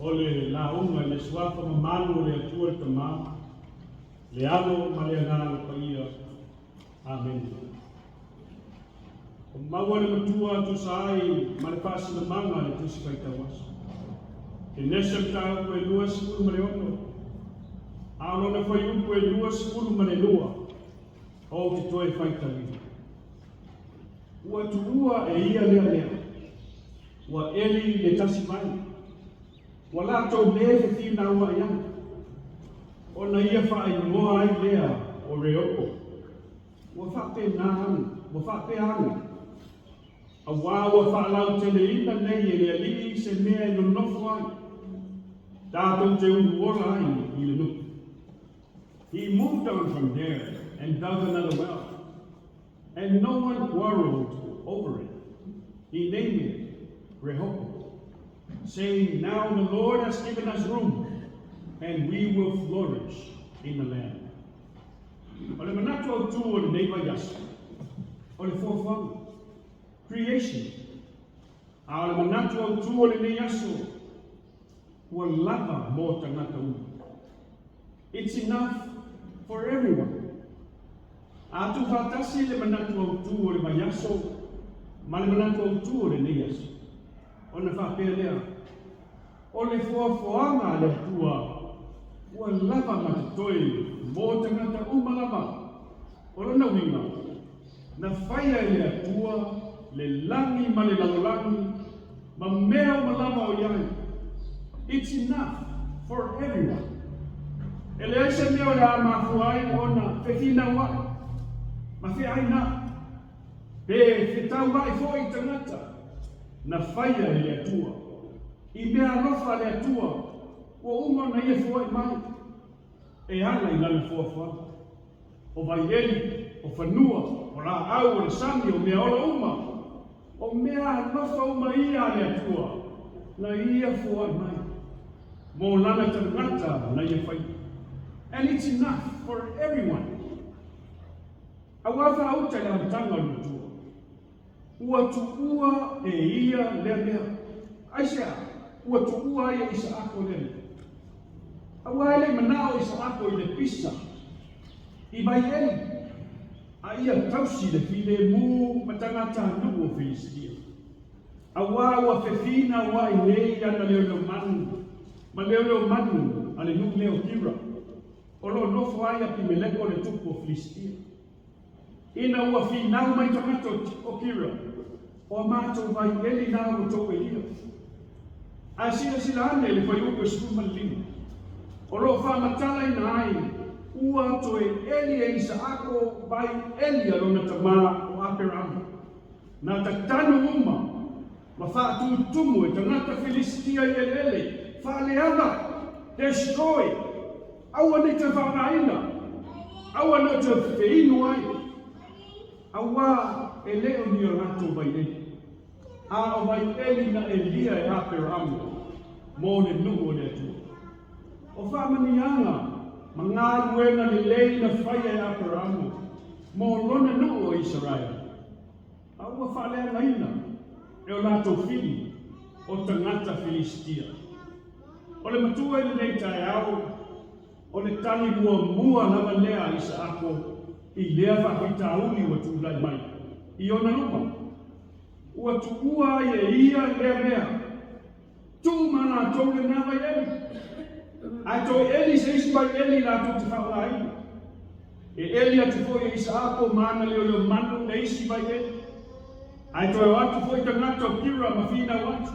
O le lauga i le suafa mamalu o le Atua le Tama, le Alo ma le Agaga Paia. Amene. O maua le matua tusa ai ma le faasilamaga le Tusi Faitau Aso. Kenese mataupu e 26, a o lona fuaiupu e 22, ou te toe faitauina. Ua tuua e ia lea mea, ua eli le tasi vai, ua latou le fefinauai ai, ona ia faaigoa ai lea o Reoko. Ua faapena ane, ua faapea ane, auā ua faalauteleina nei e le Alii se mea e nonofo ai, tatou te uluola ai i le nuu. He moved on from there and dug another well, and no one quarreled over it. He named it Rehoboth, saying, "Now the Lord has given us room, and we will flourish in the land." O le manatu autū o lenei vaiaso, o le foafoaga, creation. A o le manatu autū o lenei aso, ua lava mo tagata uma. It's enough for everyone. A tuufaatasi le manatu autū o le vaiaso ma le manatu autū o lenei aso, ona faapea lea, o le foafoaga a le Atua ua lava ma totoe mo tagata uma lava. O lona uiga, na faia e le Atua le lagi ma le lalolagi ma mea uma lava o i ai. It's enough for everyone. E leai se mea o le a mafua ai ona fefinauai ma feainai pe fetauai foi tagata na faia e le Atua. I mea alofa a le Atua ua uma ona ia foai mai e ala i lana foafoaga. O vaieli, o fanua, o laau, o le sami, o mea ola uma, o mea alofa uma ia a le Atua na ia foai mai mo lana tagata na ia faia. And it's enough for everyone. Auā faauta i le amataga o le matua, ua tuua e ia lea mea. Aisea? Ua tuua ai e Isaako lea mea. Auā e le i manao Isaako i le pisa i vaieli, a ia tausi le filemu ma tagatanuu o Filisitia. Auā ua fefinauai nei ana leoleomanu ma leoleomanu a le nuu lea o Kira, o lo o nofo ai Apimeleko le tupu o Filisitia. Ina ua finau mai tagata o Kira, o a matou vaieli na ua tou elia. Ae silasila ane i le fuaiupu e 15, o lo o faamatalaina ai ua toe eli e Isaako vaieli a lona tama o Aperama, na tatanu uma ma faatutumu e tagata Filisitia i eleele, faaleaga, destroy, aua ne i toe faaaogaina, aua ne i toe feinu ai, auā e le o ni o latou vaieli, a o vaieli na elia e Aperama mo le nuu o le Atua. O faamanuiaga ma galuega lelei na faia e Aperama mo lona nuu o Isaraele, a ua faaleagaina e o latou fili o tagata Filisitia. O le matua i lenei taeao, o le tali muamua lava lea a Isaako i lea faafitauli ua tulai mai i ona luma. Ua tuua ai e ia lea mea, tuu ma latou lena vaieli, ae toe eli se isi vaieli latou te faaaogaina. E eli atu foi e Isaako ma ana leoleomanu le isi vaieli, ae toe o atu foi tagata o Kira ma finau atu,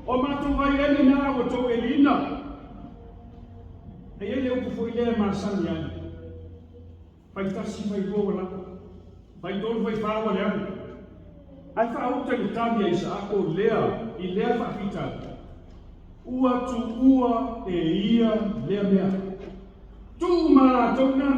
O matou vaieli na ua tou eliina. E i ai le upu foi lea e masani ai, Faitasi failua ua lava, faitolu faifā ua leaga. Ae faauta i le tali a Isaako lea i lea faafitauli, Ua tuua e ia lea mea. Tuu ma latou na.